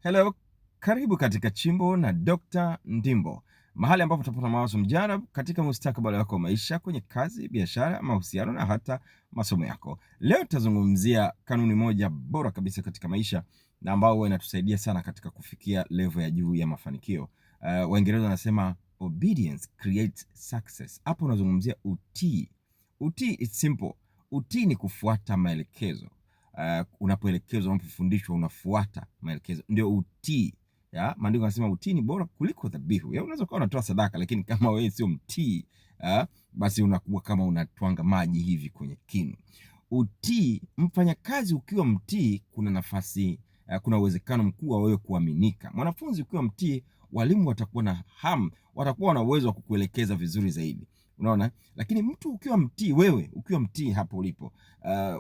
Hello, karibu katika Chimbo na Dr. Ndimbo, mahali ambapo utapata mawazo mjadala katika mustakabali wako wa maisha, kwenye kazi, biashara, mahusiano na hata masomo yako. Leo tutazungumzia kanuni moja bora kabisa katika maisha na ambao huwa inatusaidia sana katika kufikia level ya juu ya mafanikio. Waingereza wanasema obedience creates success. Hapo unazungumzia utii. Utii is simple. Utii ni kufuata maelekezo. Unapoelekezwa, unapofundishwa, unafuata maelekezo, ndio utii. Ya, maandiko yanasema utii ni bora kuliko dhabihu. Ya, unaweza kuwa unatoa sadaka lakini kama wewe sio mtii, basi unakuwa kama unatwanga maji hivi kwenye kinu. Utii, mfanyakazi ukiwa mtii, kuna nafasi, kuna uwezekano mkuu wa wewe kuaminika. Mwanafunzi ukiwa mtii, walimu watakuwa na hamu, watakuwa na uwezo wa kukuelekeza vizuri zaidi. Unaona? Lakini mtu ukiwa mtii, wewe ukiwa mtii hapo ulipo,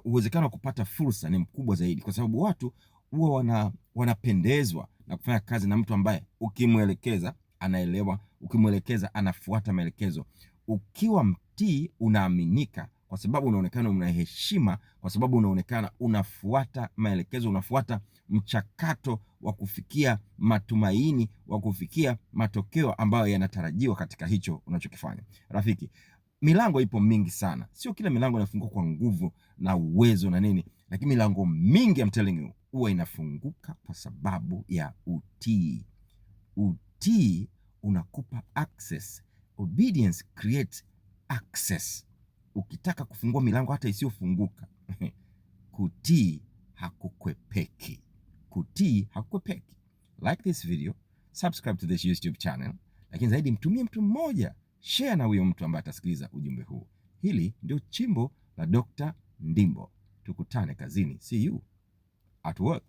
uwezekano wa kupata fursa ni mkubwa zaidi, kwa sababu watu huwa wanapendezwa na kufanya kazi na mtu ambaye ukimwelekeza anaelewa, ukimwelekeza anafuata maelekezo. Ukiwa mtii unaaminika, kwa sababu unaonekana una heshima, kwa sababu unaonekana unafuata maelekezo, unafuata mchakato wa kufikia matumaini, wa kufikia matokeo ambayo yanatarajiwa katika hicho unachokifanya. Rafiki, milango ipo mingi sana, sio kila milango inafunguka kwa nguvu na uwezo na nini, lakini milango mingi, I'm telling you, huwa inafunguka kwa sababu ya utii. Utii unakupa access. Obedience creates access. Ukitaka kufungua milango hata isiyofunguka, kutii hakukwepeki. Kutii hakukwepeki. Like this video, subscribe to this YouTube channel, lakini zaidi mtumie mtu mmoja, share na huyo mtu ambaye atasikiliza ujumbe huu. Hili ndio Chimbo la Dr. Ndimbo. Tukutane kazini. See you at work.